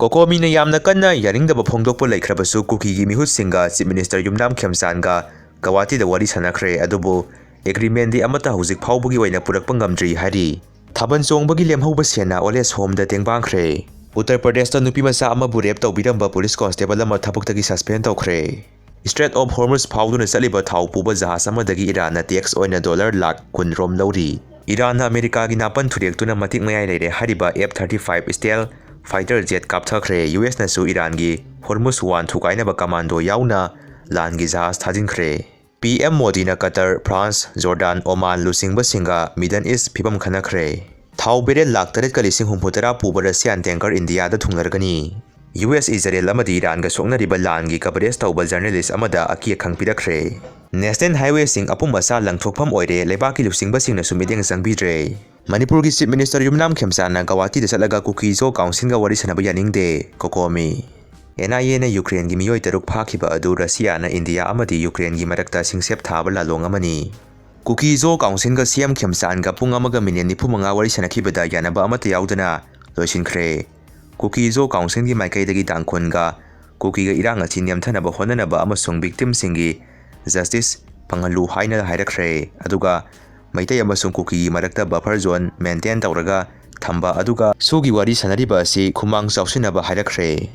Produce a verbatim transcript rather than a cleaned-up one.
ꯀꯣꯀꯣꯃꯤꯅ ꯌꯥꯝꯅ ꯀꯟꯅ ꯌꯥꯅꯤꯡꯗꯕ ꯐꯣꯡꯗꯣꯛꯄ ꯂꯩꯈ꯭ꯔꯕꯁꯨ ꯀꯨꯀꯤꯒꯤ ꯃꯤꯍꯨꯠꯁꯤꯡꯒ Chief Minister ꯌꯨꯝꯅꯥꯝ ꯈꯦꯝꯆꯥꯟꯒ ꯒꯧꯍꯥꯇꯤꯗ ꯋꯥꯔꯤ ꯁꯥꯟꯅꯈ꯭ꯔꯦ, ꯑꯗꯨꯕꯨ agreement ꯗꯤ ꯑꯃꯠꯇ ꯍꯧꯖꯤꯛ ꯐꯥꯎꯕꯒꯤ ꯑꯣꯏꯅ ꯄꯨꯔꯛꯄ ꯉꯝꯗ꯭ꯔꯤ ꯍꯥꯏꯔꯤ꯫ ꯊꯥꯕꯜ ꯆꯣꯡꯕꯒꯤ ꯂꯦꯝꯍꯧꯕ ꯁꯦꯟꯅ old age home ꯗ ꯇꯦꯡꯕꯥꯡꯈ꯭ꯔꯦ꯫ ꯎꯠꯇꯔ ꯄ꯭ꯔꯗꯦꯁꯇ ꯅꯨꯄꯤ ꯃꯆꯥ ꯑꯃꯕꯨ rape ꯇꯧꯕꯤꯔꯝꯕ police constable ꯑꯃ ꯊꯕꯛꯇꯒꯤ suspend ꯇꯧꯈ꯭ꯔꯦ꯫ Strait of Hormuz ꯐꯥꯎꯗꯨꯅ ꯆꯠꯂꯤꯕ ꯊꯥꯎ ꯄꯨꯕ ꯖꯍꯥꯖ ꯑꯃꯗꯒꯤ ꯏꯔꯥꯟꯅ tax ꯑꯣꯏꯅ dollar ꯂꯥꯈ ꯀꯨꯟ ꯔꯣꯝ ꯂꯧꯔꯤ꯫ ꯏꯔꯥꯟꯅ ꯑꯃꯦꯔꯤꯀꯥꯒꯤ ꯅꯥꯄꯟ ꯊꯨꯗꯦꯛꯇꯨꯅ ꯃꯇꯤꯛ ꯃꯌꯥꯏ ꯂꯩꯔꯦ ꯍꯥꯏꯔꯤꯕ F thirty five stealth fighter jet ꯀꯥꯞꯊꯈ꯭ꯔꯦ꯫ ꯌꯨ ꯑꯦꯁꯅꯁꯨ ꯏꯔꯥꯟꯒꯤ Hormuz ꯋꯥꯟ ꯊꯨꯒꯥꯏꯅꯕ commando ꯌꯥꯎꯅ ꯂꯥꯟꯒꯤ ꯖꯍꯥꯖ ꯊꯥꯖꯤꯟꯈ꯭ꯔꯦ꯫ ꯄꯤ ꯑꯦꯝ ꯃꯣꯗꯤꯅ ꯀꯇꯔ, ꯐ꯭ꯔꯥꯟꯁ, ꯖꯣꯔꯗꯥꯟ, ꯑꯣꯃꯥꯟ ꯂꯨꯆꯤꯡꯕꯁꯤꯡꯒ Middle East ꯐꯤꯕꯝ ꯈꯟꯅꯈ꯭ꯔꯦ꯫ ꯊꯥꯎ ꯕꯦꯔꯦꯜ ꯂꯥꯈ ꯇꯔꯦꯠꯀ ꯂꯤꯁꯤꯡ ꯍꯨꯝꯐꯨꯇꯔꯥ ꯄꯨꯕ ꯔꯁꯤꯌꯥꯟ tanker ꯏꯟꯗꯤꯌꯥꯗ ꯊꯨꯡꯂꯔꯒꯅꯤ꯫ ꯌꯨ ꯑꯦꯁ ꯏꯖꯔꯦꯜ ꯑꯃꯗꯤ ꯏꯔꯥꯟꯒ ꯁꯣꯛꯅꯔꯤꯕ ꯂꯥꯟꯒꯤ coverage ꯇꯧꯕ journalist ꯑꯃꯗ ꯑꯀꯤ ꯑꯈꯪ ꯄꯤꯔꯛꯈ꯭ꯔꯦ꯫ National highway ꯁꯤꯡ ꯑꯄꯨꯝ ꯑꯁꯥ ꯂꯪꯊꯣꯛꯐꯝ ꯑꯣꯏꯔꯦ, ꯂꯩꯕꯥꯛꯀꯤ ꯂꯨꯆꯤꯡꯕꯁꯤꯡꯅꯁꯨ ꯃꯤꯠꯌꯦꯡ ꯆꯪꯕꯤꯗ꯭ꯔꯦ꯫ ꯃꯅꯤꯄꯨꯔꯒꯤ Chief Minister ꯌꯨꯝꯅꯥꯝ ꯈꯦꯝꯆꯥꯟꯅ ꯒꯧꯍꯥꯇꯤꯗ ꯆꯠꯂꯒ ꯀꯨꯀꯤ ꯖꯣ council ꯒ ꯋꯥꯔꯤ ꯁꯥꯟꯅꯕ ꯌꯥꯅꯤꯡꯗꯦ, ꯀꯣꯀꯣꯃꯤ꯫ ꯑꯦꯟ ꯑꯥꯏ ꯑꯦꯅ ꯌꯨꯀ꯭ꯔꯦꯟꯒꯤ ꯃꯤꯑꯣꯏ ꯇꯔꯨꯛ ꯐꯥꯈꯤꯕ ꯑꯗꯨ ꯔꯁꯤꯌꯥꯅ ꯏꯟꯗꯤꯌꯥ ꯑꯃꯗꯤ ꯌꯨꯀ꯭ꯔꯦꯟꯒꯤ ꯃꯔꯛꯇ ꯁꯤꯡꯁꯦꯞ ꯊꯥꯕ ꯂꯥꯜꯂꯣꯡ ꯑꯃꯅꯤ꯫ ꯀꯨꯀꯤ ꯖꯣ council ꯒ ꯁꯤ ꯑꯦꯝ ꯈꯦꯝꯆꯥꯟꯒ ꯄꯨꯡ ꯑꯃꯒ ꯃꯤꯅꯤꯠ ꯅꯤꯐꯨ ꯃꯉꯥ ꯋꯥꯔꯤ ꯁꯥꯟꯅꯈꯤꯕꯗ ꯌꯥꯅꯕ ꯑꯃꯠꯇ ꯌꯥꯎꯗꯅ ꯂꯣꯏꯁꯤꯟꯈ꯭ꯔꯦ꯫ ꯀꯨꯀꯤ ꯖꯣ council ꯒꯤ ꯃꯥꯏꯀꯩꯗꯒꯤ ꯇꯥꯡꯈꯨꯜꯒ ꯀꯨꯀꯤꯒ ꯏꯔꯥꯡ ꯑꯁꯤ ꯅꯦꯝꯊꯅꯕ ꯍꯣꯠꯅꯅꯕ ꯑꯃꯁꯨꯡ victim ꯁꯤꯡꯒꯤ justice ꯐꯪꯍꯜꯂꯨ ꯍꯥꯏꯅ ꯍꯥꯏꯔꯛꯈ꯭ꯔꯦ꯫ ꯑꯗꯨꯒ ꯃꯩꯇꯩ ꯑꯃꯁꯨꯡ ꯀꯨꯀꯤꯒꯤ ꯃꯔꯛꯇ buffer zone maintain ꯇꯧꯔꯒ ꯊꯝꯕ ꯑꯗꯨꯒ ꯁꯨꯒꯤ ꯋꯥꯔꯤ ꯁꯥꯟꯅꯔꯤꯕ ꯑꯁꯤ ꯈꯨꯃꯥꯡ ꯆꯥꯎꯁꯤꯟꯅꯕ ꯍꯥꯏꯔꯛꯈ꯭ꯔꯦ꯫